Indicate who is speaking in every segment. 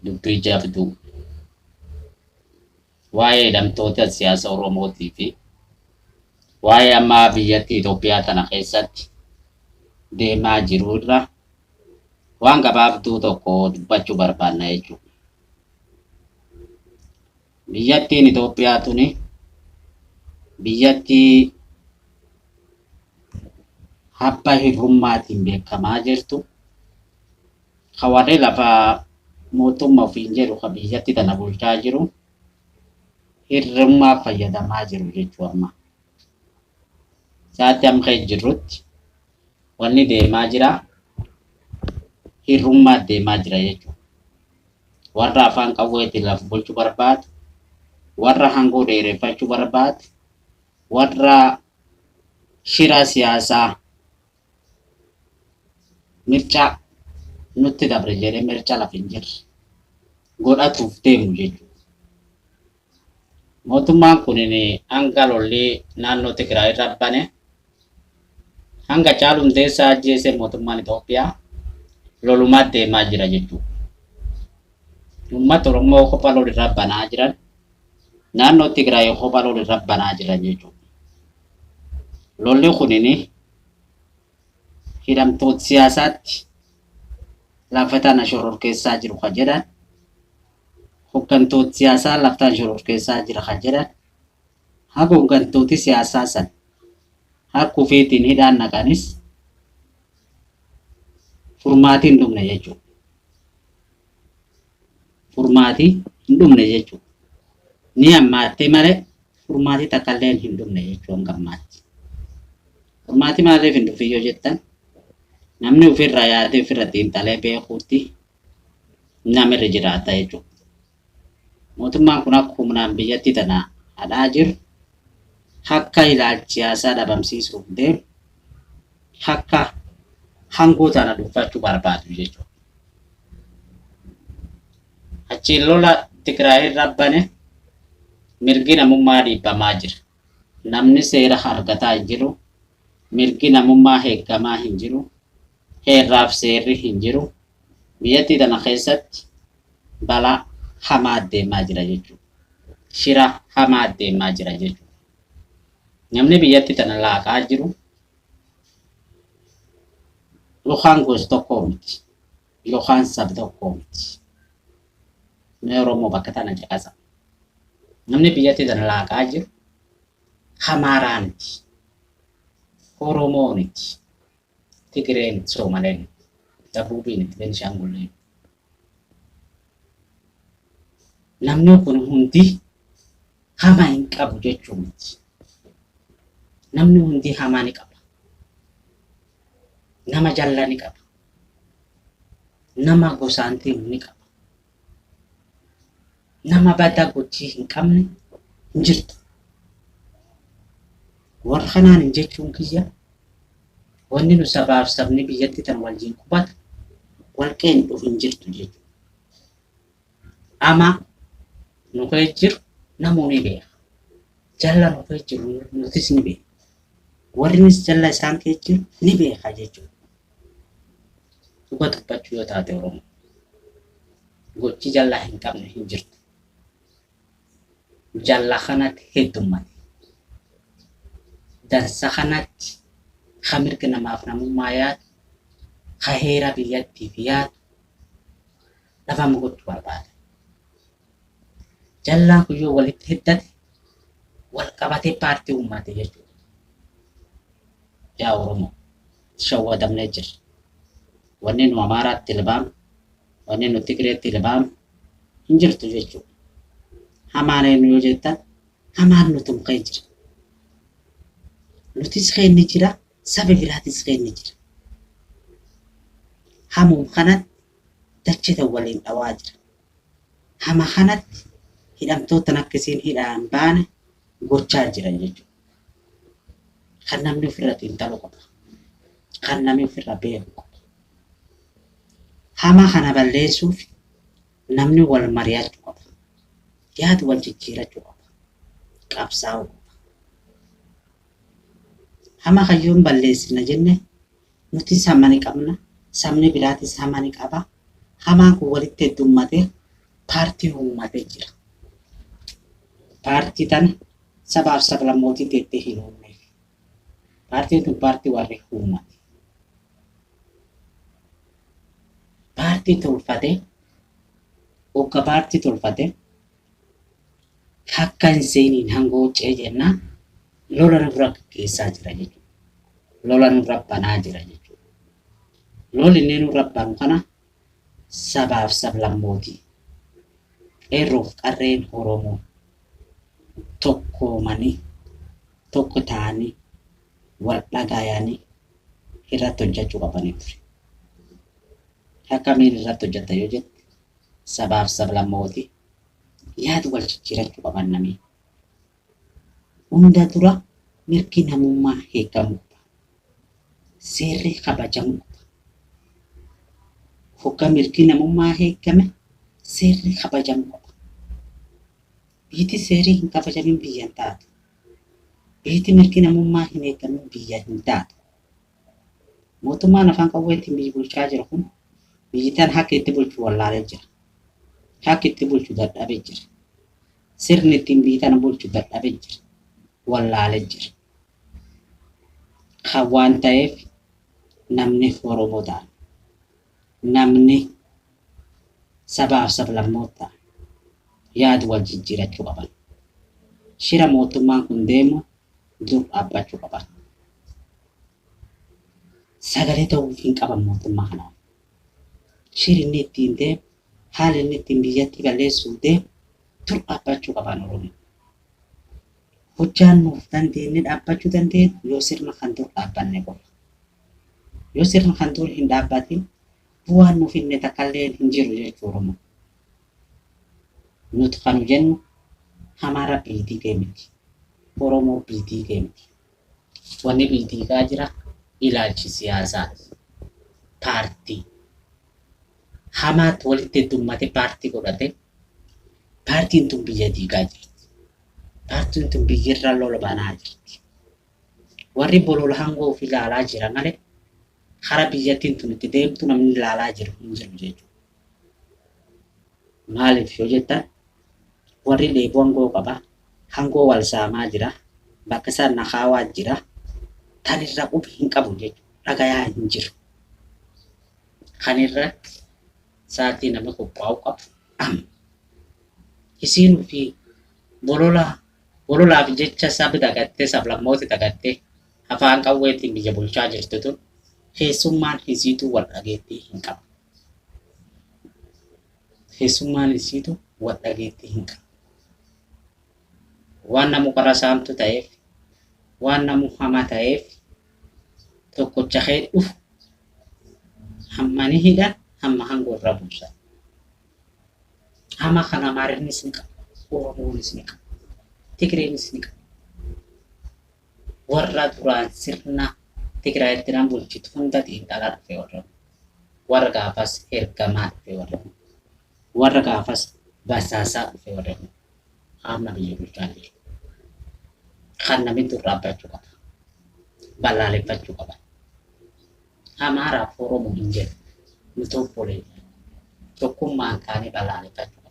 Speaker 1: Dubbii jabduu waa'ee hidhamtoota siyaasa Oromootii fi waa'ee ammaa biyyattii Itoophiyaa tana keessatti deemaa jiru irra waan gabaabduu tokko dubbachuu barbaanna jechuudha. Biyyattiin Itoophiyaa tuni biyyattii habba hirrummaatiin beekamaa jirtu, ka warri lafa mootummaa ofiin jedhu ka biyyatti tana bulchaa jiru hirrummaa fayyadamaa jiru jechuu amma. Sa'aatti amma keessa jirrutti wanni deemaa jira hirrummaa deemaa jira jechuudha. Warra afaan qawweetiin lafa bulchuu barbaadu, warra hangoo dheereffachuu barbaadu, warra shira siyaasaa mircaa nutti dabre jedhee mirca lafa hin jirre godhatuuf deemu jechuudha. Mootummaan kun hanga lolli naannoo Tigraay irra bane hanga Caaluu Hundeessaa ajjeese mootummaan Itoophiyaa lolumaa deemaa jira jechuudha. Uummata Oromoo kophaa lol irra banaa jiran, naannoo Tigraay kophaa lol irra banaa jiran jechuudha. Lolli kunin hidhamtoota siyaasaatti lafa tana shororkeessaa jiru kan jedhan, hoggantoota siyaasaa lafa tana shororkeessaa jira kan jedhan, haga hoggantooti siyaasaa san harka ofiitiin hidhaan naqanis furmaatii hin dhumne jechuudha. Furmaatii hin dhumne jechuudha. Ni hammaattee malee furmaatii takka illee hin dhumne jechuudha hanga ammaatti. Furmaatii maaliif hin dhufin yoo jettan, namni ofirraa yaadee ofirra xiinxalee beekuutti namirra jiraata jechuudha. Mootummaan kun akka humnaan biyyattii tana hadhaa jiru, akka ilaalcha siyaasaa dhabamsiisuuf deemu, akka hangoo tana dhuunfachuu barbaadu jechuudha. Achiin lola Tigraay irra bane mirgi namummaa dhiibbamaa jira. Namni seera argataa hin jiru. Mirgi namummaa eeggamaa hin jiru. Heerraaf seerri hin jiru. Biyyattii tana keessatti balaa hamaa deemaa jira jechuudha. Shira hamaa deemaa jira jechuudha. Namni biyyattii tana laaqaa jiru yookaan gosa tokkoo miti yookaan saba tokkoo miti. Mee Oromoo bakka tana caqasa. Namni biyyattii tana laaqaa jiru Amaaraa miti, Oromoo miti, Tigiree miti, Soomalee miti, Dabuubii miti, Beenishaangullee miti. Namni kun hundi hama hin qabu jechuu miti. Namni hundi hamaa ni qaba. Nama jalla ni qaba. Nama gosaan deemu ni qaba. Nama badaa gochii hin qabne hin jirtu. Warra kanaan hin jechuun kiyya, wanni nu sabaaf sabni biyyatti tan waliin qubatu wal qeenxuuf hin jirtu jechuudha. Ama nu kee jiru namuu ni beeka. Jalla nu kee jiru nutis ni beeka. Warrinis jalla isaan kee jiru ni beeka jechuudha. Dhuga dubbachuu yoo taate, Oromoo gochi jallaa hin qabne hin jirtu. Jalla kanatti heddummate. Dansa kanatti ka mirga namaaf namummaa yaadu, ka heera biyyattiif yaadu dhabama gochuu barbaada. Jallaan kun yoo walitti hiddate, wal qabatee paartii uummate jechuudha. Yaa Oromoo, shawwadamnee jirra. Wanni nu Amaaraatti ilbaamnu, wanni nu Tigreetti ilbaamnu hin jirtu jechuudha. Hamaan eenyu yoo jettan, hamaan nutum kee jira. Nutis keenni jira, saba biraatis keenni jira. Hamuum kanatti dachee waliin dhawaa jira. Hama kanatti hidhamtoota akkasiin hidhaan baane gochaa jiran jechuudha. Kan namni ofirra xiinxaluu qaba. Kan namni ofirra beeku qaba. Hama kana balleessuuf namni wal mari'achuu qaba. Yaada wal jijjiirachuu qaba. Qabsaa'uu qaba. Hama kayyoon balleessina jenne, nuti sama ni qabna, sabni biraatis hama ni qaba. Hamaan kun walitti heddummatee Paartii uummatee jira. Paartii tana sabaaf sablammootii teettee hin uumneef. Paartiin tun paartii warri uummate. Paartii tolfatee hogga paartii tolfatee akka hin seeniin hangoo ce'e jennaan lola nurra gaggeessaa jira jechuudha. Lola nurra banaa jira jechuudha. Lolli inni nurra banu kana sabaaf sablammootii qeerroof qarreen Oromoo tokkoomanii tokko ta'anii wal dhagayanii irratti hojjechuu qabanii ture. Akkamiin irratti hojjeta yoo jette sabaaf sablammootii yaada wal jijjiirachuu qaban namni. Hunda dura mirgi namummaa eegamuu qaba. Seerri kabajamuu qaba. Hogga mirgi namummaa eegame seerri kabajamuu qaba. Biyyi seerri hin kabajamin biyya hin taatu. Biyyi mirgi namummaa hin eegamin biyya hin taatu. Mootummaan afaan qawweetiin biyyi bulchaa jiru kun biyyi tan akka itti bulchu wallaalee jira. Akka itti bulchu dadhabee jira. Sirni ittiin biyyi tana bulchu dadhabee jira. Wallaalee jira. Kan waan ta'eef namni Oromoo ta'an, namni sabaaf sablammoota ta'an yaada wal jijjiirachuu qaban. Shira mootummaan kun deemu dur dhaabbachuu qaban. Sagalee ta'uu hin qaban mootummaa kanaaf. Shirri inni ittiin deemu, haalli inni ittiin biyyattii balleessuuf deemu dur dhaabbachuu qaban Oromoo. Hojjaan nuuf dandeenye dhaabbachuu dandeenyu yoo sirna kan dur dhaabbanne qofa. Yoo sirna kan dur hin dhaabbatin bu'aan nuuf hinne takkallee hin jiru jechuu Oromoo. Nuti kan jennu Amaara biitii miti. Oromoo biitii miti. Wanni biitiikaa jira ilaalchi siyaasaati. Paartii. Hamaatti walitti heddummatee paartii godhate paartiin tun biyya diigaa jirti. Paartiin tun biyyirra lola banaa jirti. Warri bolola hangoo of ilaalaa jira malee hara biyyattiin tun itti deemtu namni ilaalaa jiru hin jiru jechuudha. Maaliif yoo jettan warri dheebuu hangoo qaba. Hangoo wal saamaa jira. Bakka isaan nakaawaa jira. Tan irra qubi hin qabu jechuudha. Dhagayaa hin jiru. Kan irratti sa'aatii namni qophaa'uu qabu amma. Isiin ofii bololaaf jecha sabi dagattee sablammoota dagattee afaan qawweetiin biyya bulchaa jirtu tun keessummaan isiitu wal dhageettii hin qabu. Keessummaan isiitu wal dhageettii hin qabu. Waan namu qara saamtu ta'eef, waan namu hama ta'eef tokkocha kee dhufu hamma ni hidhan hamma hangoo irra buusan. Hama kana Amaarrinnis ni qaba, Oromoonis ni qaba, Tigreenis ni qaba. Warra duraan sirna Tigraayitti nan bulchitu hunda xiinxalaa dhufe warra warra gaafas ergamaa dhufe warra warra gaafas basaasaa dhufe warra amma biyya bulchaa jiru. Kan namni dur dhaabbachuu qaba. Balaaleffachuu qaba. Amaaraaf Oromoo hin jedhu. Nuti obboleeyyan. Tokkummaan kaanee balaaleffachuu qaba.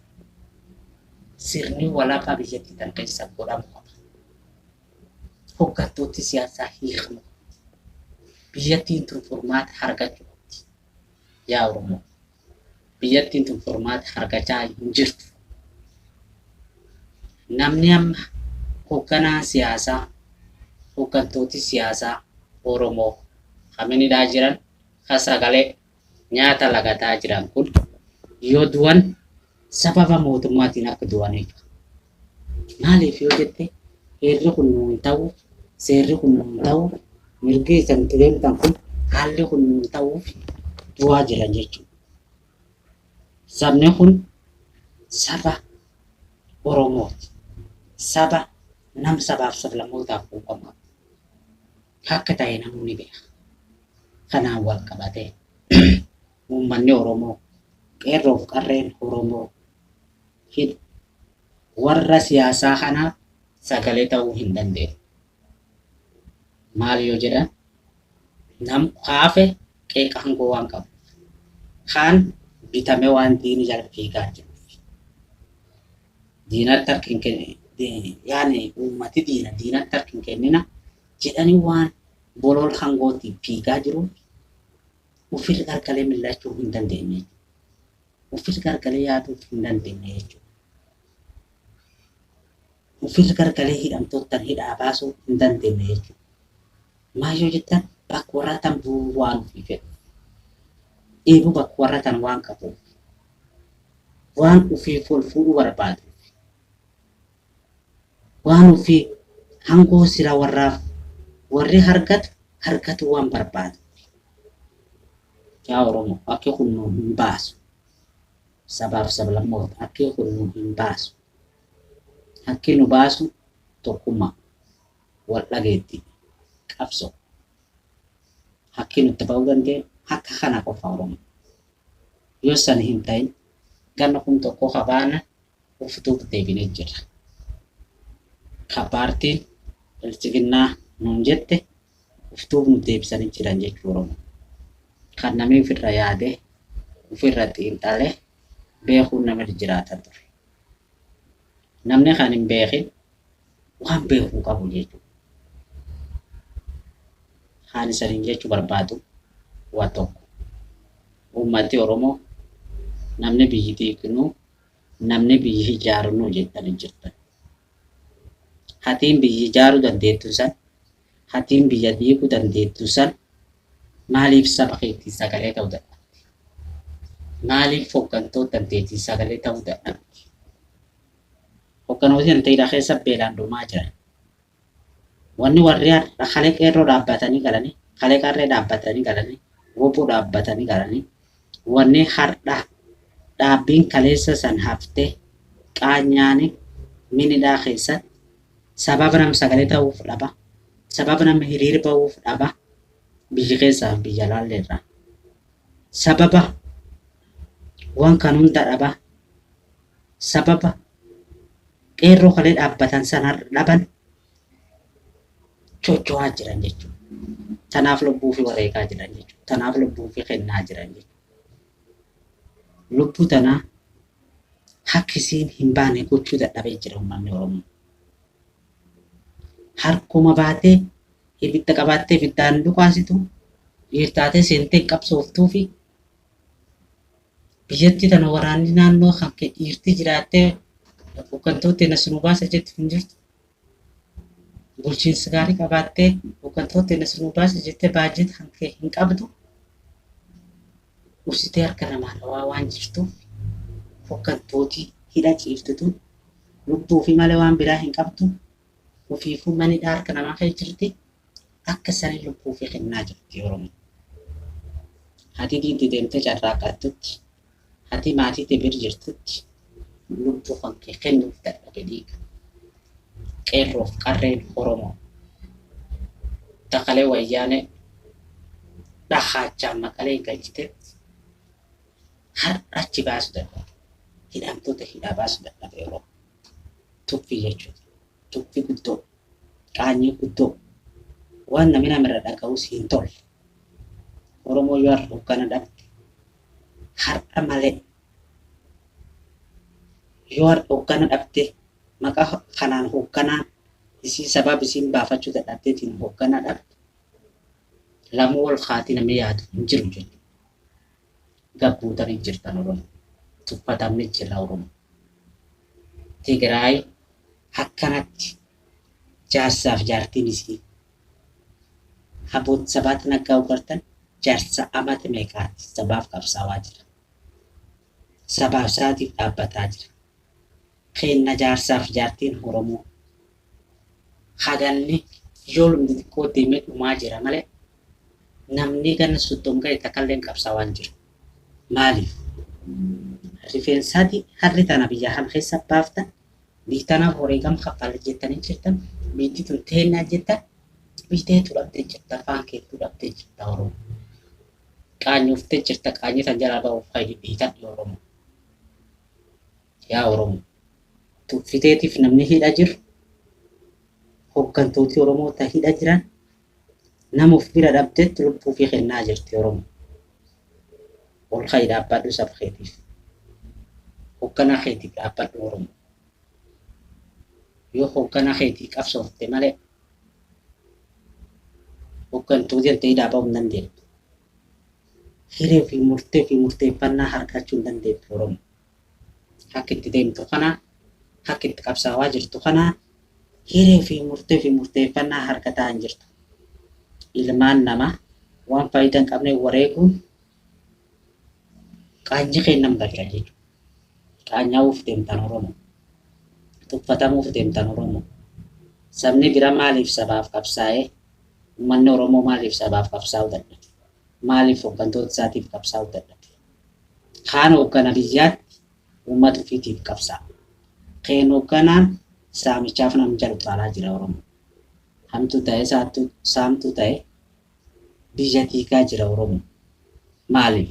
Speaker 1: Sirni walabaa biyyattii tan keessa godhamu qaba. Hoggantooti siyaasaa hiikamuu qabdi. Biyyattiin tun furmaata argachuu qabdi. Yaa Oromoo, biyyattiin tun furmaata argachaa hin jirtu. Namni amma hogganaa siyaasaa, hoggantooti siyaasaa Oromoo kaminidhaa jiran, ka sagalee nyaata lagataa jiran kun yoo du'an sababa mootummaatiin akka du'aniif. Maaliif yoo jette heerri kun nuu hin ta'u, seerri kun nuu hin ta'u, mirgi isin deemtan kun haalli kun nuu hin ta'uuf du'aa jiran jechuudha. Sabni kun saba Oromooti. Saba nam sabaaf sablammootaaf quuqamu akka ta'e namni ni beeka. Kanaan wal qabatee uummanni Oromoo qeerroof qarreen Oromoo warra siyaasaa kanaaf sagalee ta'uu hin dandeenye. Maal yoo jedhan nam kaafe qeeqa hangoo waan qabu. Kaan bitame waan diini jala fiigaa jiruuf. Diinatti harka hin kennin, yaani uummati diina diinatti harka hin kennina jedhanii waan bolol hangootti fiigaa jiru ofirra gargalee mil'achuu hin dandeenye. Ofirra gargalee yaaduu hin dandeenye jechuudha. Ofirra gargalee hidhamtoota hidhaa baasuu hin dandeenye jechuudha. Maal yoo jettan bakka warra tan bu'uu waan ofii fedhu. Dheebuu bakka warra tan waan qabuuf. Waan ofiif ol fuudhuu barbaadu. Waan ofii hangoo sila warraaf warri harkatu harkatu waan barbaadu. Yaa Oromoo akki kun nu hin baasu. Sabaaf sablammoota akki kun nu hin baasu. Akki nu baasu tokkummaa, wal dhageettii, qabsoo. Akki nutti ba'uu dandeenyu akka kana qofa Oromoo. Yoo san hin ta'in ganna kun tokko kabaana uftuuf deebinee jirra. Ka paartiin bilchiginnaa nuun jette uftuuf nu deebisanii jiran jechuu Oromoo. Kan namni ofirra yaadee ofirra xiinxalee beekuun nama jiraata ture. Namni kan hin beekin waan beekuu qabu jechuudha. Haan isaniin jechuu barbaadu waa tokko. Uummati Oromoo namni biyyi diignuu namni biyyi ijaarnuu jettanii jirtan. Hatiin biyyi ijaaruu dandeettu san, hatiin biyya diiguu dandeettu san maaliif saba keetii sagalee ta'uu dadhabde? Maaliif hooggantoota dandeettii sagalee ta'uu dadhabde? Hooggantooti dandeettii keessa beelaan dhumaa jiran. Wanni warri har'a kalee qeerroo dhaabbatanii galanii, kalee qarree dhaabbatanii galanii, woboo dhaabbatanii galanii, wanni har'a dhaabbiin kaleessa san haftee qaanyaanii minidhaa keessatti sababa nama sagalee ta'uuf dhaba, sababa nama hiriira ba'uuf dhaba, biyya keessaa fi biyya alaalleerraa. Sababa waan kan hunda dhaba, sababa qeerroo kalee dhaabbatan san har'a dhaban socho'aa jiran jechuudha. Tanaaf lubbuu fi wareegaa jiran jechuudha. Tanaaf lubbuu fi kennaa jiran jechuudha. Lubbuu tanaa hakkisiin hin baane gochuu dadhabee jira uummanni Oromoo. Harkuma baatee ibidda qabaattee ibiddaan dhukaasitu dhiirtaatee seentee qabsooftuu fi biyyatti tana waraanni naannoo kan kee dhiirti jiraattee hooggantoota nas nu baasa jettu hin jirtu. Bulchiinsa gaarii qabaattee hooggantoota nas nu baasa jettee baajeta kan kee hin qabdu. Usitee harka namaa dhawaa waan jirtuuf hooggantooti hidha ciiftutu lubbuu fi malee waan biraa hin qabdu. Ofiifuu manidhaa harka namaa keessa jirti. Akka sanii lubbuu fi kennaa jirti Oromoo. Hati diinti deemtee carraaqattutti, hati maatii bir jirtutti lubbuu kan kee kennuuf dadhabe dhiiga. Qeerroof qarreen Oromoo. Takalee wayyaanee dhahaachaan maqalee galchitetti har'a achi baasu dadhabe. Hidhamtoota hidhaa baasu dadhabe Oromoo. Tuffii jechuudha. Tuffii guddoo, qaanyii guddoo waan namni namarra dhaga'us hin tolle. Oromoo yoo har'a hoggana dhabde har'a malee yoo har'a hoggana dhabde maqaa kanaan hogganaan isii sababa isiin baafachuu dadhabdeetiin hoggana dhabde lamuu wal kaatii namni yaadu hin jiru jechuudha. Gabbuutanii jirtan Oromoo. Tuffatamni jira Oromoo. Tigraay akkanatti jaarsaaf jaartiin isii aboot sabaatti naggaa ugartan jaarsa amata meeqaati sabaaf qabsaawaa jira. Sabaaf saatiif dhaabbataa jira. Keenna jaarsaaf jaartiin Oromoo haganni yoolumni xiqqoo deemee dhumaa jira malee namni ganna 30 ga'e takkallee qabsaawaa hin jiru. Maaliif? Rifeensaati harri tana biyya kana keessa baaftan biyyi tanaaf wareegama kaffala jettanii jirtan biyyi tun teennaa jettan biyyi dhabdee jirta afaan keettuu dhabdee jirta Oromoo. Qaanyooftee jirta qaanyii tan jalaa ba'uuf fayyadhiitan Oromoo. Yaa Oromoo tuffiteetiif namni hidha jiru hooggantooti Oromoo ta hidha jiran nama of bira dhabdetti lubbuu fi kennaa jirti Oromoo. Ol ka'i dhaabbadhu saba keetiif. Hoogganaa keetiif dhaabbadhu Oromoo. Yoo hoogganaa keetii qabsoofte malee hooggantuu jettee hidhaa ba'uu hin dandeettu. Hiree fi murtee fi murteeffannaa argachuu hin dandeettu Oromoo. Akka itti deemtu kana, akka itti qabsaawaa jirtu kana hiree fi murtee fi murteeffannaa argataa hin jirtu. Ilmaan namaa waan faayidaa hin qabne wareeguun qaanyi kennan badda jechuudha. Qaanyaa'uuf deemtan Oromoo. Tuffatamuuf deemtan Oromoo. Sabni bira maaliif sabaaf qabsaa'ee? Uummanni Oromoo maaliif sabaaf qabsaa'uu dadhabe? Maaliif hooggantoota isaatiif qabsaa'uu dadhabe? Kaan hooggana biyyaatti uummata ofiitiif qabsaa'a. Keen hoogganaan saamichaaf nam jedhu caalaa jira Oromoo. Hamtuu ta'e saamtuu ta'e biyya diigaa jira Oromoo. Maaliif?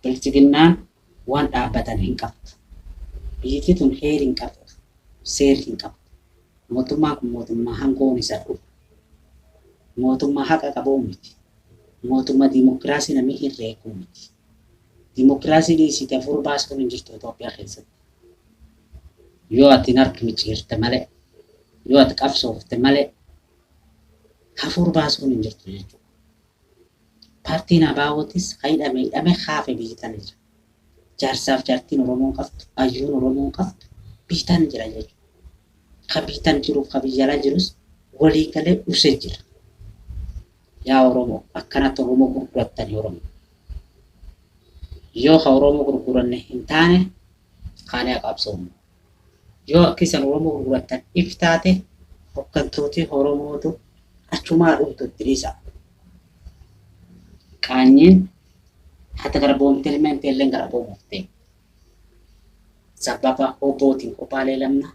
Speaker 1: Bilchiginnaan waan dhaabbatan hin qabdu. Biyyi tun heeri hin qabdu. Seerri hin qabdu. Mootummaan kun mootummaa hangoon isa dhufu. Mootummaa haqa qabuu miti. Mootummaa dimokiraasii namni hin reekuu miti. Dimokiraasii dhiisite afur baasuun hin jirtu Itoophiyaa keessatti. Yoo ati hin harki micciirte malee, yoo ati qabsoofte malee, hafuur baasuun hin jirtu jechuudha. Paartiin ABO'tis kan hidhame hidhame haafe biyyi tana jira. Jaarsaaf jaartiin Oromoon qabdu, hayyuun Oromoon qabdu biyyi tana jira jechuudha. Ka biyyi tana jiruuf ka biyya alaa jirus walii galee dhusee jira. Yaa Oromoo akkanatti Oromoo gurgurattani Oromoo. Yoo ka Oromoo gurguranne hin taane kaanee haa qabsoofnu. Yoo akka isan Oromoo gurgurattan if taate hooggantooti Oromootu achumaa dhumtu itti dhiisa. Qaanyiin hata garboomte ilmeen teelleen garboomuuf ta'e. Sababa obbootiin kophaa leelamna.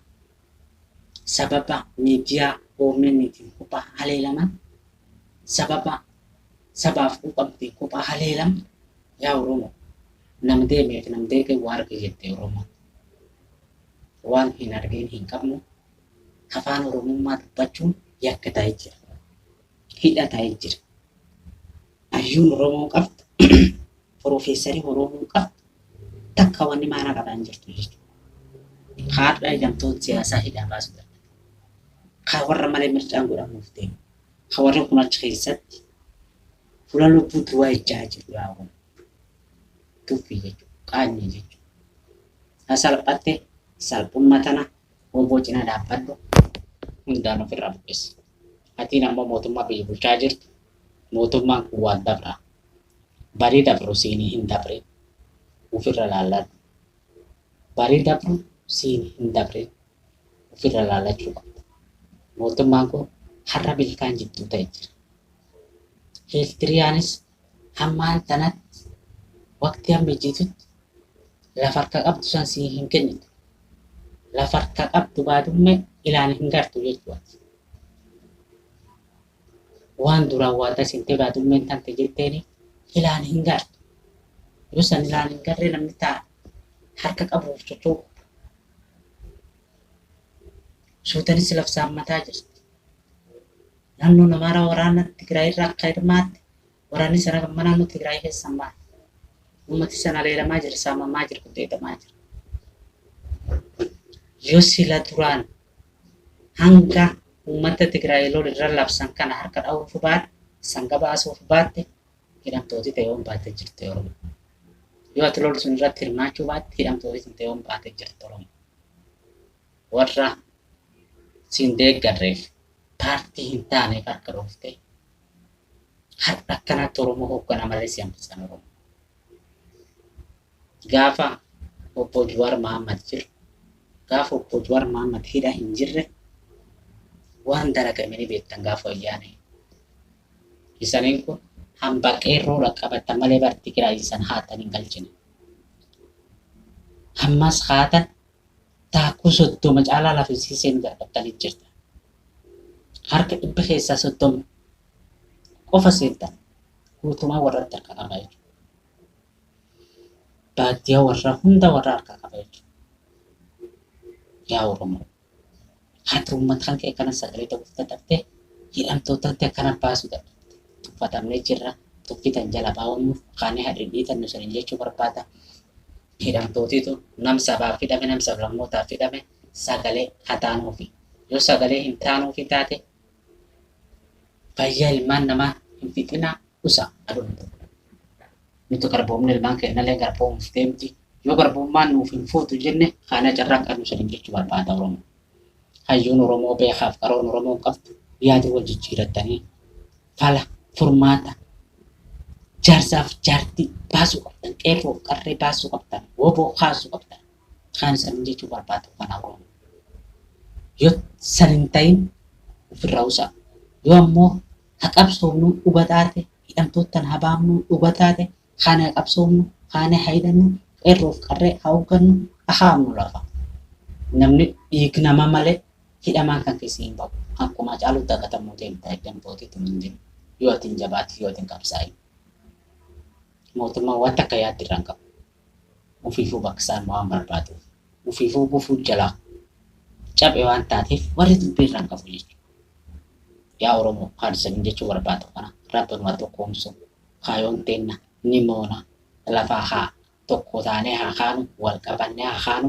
Speaker 1: Sababa miidiyaa OMN'tiin kophaa haleelaman. Sababa sabaaf quuqamteen kophaa haleelamna. Yaa Oromoo nam deemeef nam deegee waa arge jette Oromoon. Waan hin argin hin qabnu. Afaan Oromummaa dubbachuun yakka ta'ee jira. Hidha ta'ee jira. Hayyuun Oromoo qabdu, Piroofeesarii Oromoo qabdu takka wanni maanaa qabaa hin jirtu jechuudha. Haadha hidhamtoota siyaasaa hidhaa baasuu dadhabe. Ka warra malee mircaan godhamuuf deemu. Ka warri kun achi keessatti fuula lubbuu duwwaa ijaa jiru yaa Oromoo. Tuffii jechuudha. Qaanyii jechuudha. Ha salphatte salphummaa tana obbo cina dhaabbadhu hundaan ofirraa buqqisi. Atiin ammoo mootummaa biyya bulchaa jirtu mootummaan kun waan dabra. Barii dabru siinii hin dabrin. Ofirra laalladhu. Barii dabru siinii hin dabrin. Ofirra laallachuu qabda. Mootummaan kun har'a bilkaan jidduu ta'e jira. Eeltiriyaanis hammaan tanatti waqtii hamma ijjitutti lafa harka qabdu san sii hin kennitu. Lafa harka qabdu baadumme ilaan hin gartu jechuudha. Waan duraan waa sintee baadummeen tante jetteeni ilaan hin gartu. Yoo san ilaan hin garree namni ta'a harka qabuuf socho'u. Suutanis lafsaammataa jirti. Naannoo Amaaraa waraana Tigraay irraa akka hirmaatte waraanni sana amma naannoo Tigraay keessa hin baane. Uummati sana leelamaa jira, saamamaa jira, guddeedamaa jira. Yoo sila duraan hanga uummata Tigraay lola irra labsan kana harka dha'uuf baatte, sanga baasuuf baatte, hidhamtooti ta'e yoon baatte jirti Oromoo. Yoo ati lola sun irratti hirmaachuu baatte, hidhamtooti sun ta'e yoon baatte jirti Oromoo. Warra siin deeggarreef paartii hin taaneef harka dhooftee har'a akkanatti Oromoo hooggana malee si hambisan Oromoo. Gaafa obbo Jawaar Mahaammad jiru, gaafa obbo Jawaar Mahaammad hidha hin jirre waan dalagame ni beektan gaafa wayyaane. Isaniin kun hamba qeerroodha qabatan malee bar Tigraay isan haatan hin galchine. Ammas haatan taakuu 30 caalaa lafa isiiseen gargaartanii jirta. Harka 100 keessaa 30 qofa seentan guutumaa warratti harka qaba jechuudha. Baadiyyaa warra hunda warra harka qaba jechuudha. Yaa Oromoo, hati uummata kan kee kana sagalee ta'uuf dadhabde, hidhamtootatti akkana baasuu dadhabde. Tuffatamnee jirra, tuffitan jala baa'uun kaanee hadhidhiitan nu saniin jechuu barbaada. Hidhamtootiitu nam sabaaf hidhame, nam sablammootaaf hidhame, Sagalee haa taanuufi. Yoo sagalee hin taanuufi taate fayyaa ilmaan namaa hin fixinaa usa aduun. Nuti garboomni ilmaan keenyallee garboomuuf deemti. Yoo garbummaan nuuf hin fuutu jenne kana carraa qabnu saniin jechuu barbaada Oromoo. Hayyuun Oromoo beekaaf qaroon Oromoo qabdu yaada wal jijjiirattanii fala furmaata jaarsaaf jaartii baasuu qabdan, qeerroof qarree baasuu qabdan, woboo kaasuu qabdan. Kaan saniin jechuu barbaadu kana Oromoo. Yoo san hin ta'in ofirraa usaa. Yoo ammoo haqabsoomnu dhuga taate, hidhamtoottan habaamnu dhuga taate, kana qabsoomnu, kana hidhannu, qeerroof qarree haa hooggannu, haamnu lafa. Namni dhiignama malee hidhamaan kan keessi hin bahu. Akkuma caalu dagatamuu deemta hidhamtootiitu hin jiru. Yoo ati hin jabaatu, yoo ati hin qabsaa'in. Mootummaan waan takka yaaddi irraa hin qabu. Ofiifuu bakka isaan waan barbaaduuf. Ofiifuu gufuu jalaa cabe waan taateef warri dubbii irraa hin qabu jechuudha. Yaa Oromoo kan isin jechuu barbaadu kana rabbi nu haa tokkoomsu, kaayoon teenna ni moona, lafaa haa tokko taanee haa kaanu, wal qabannee haa kaanu.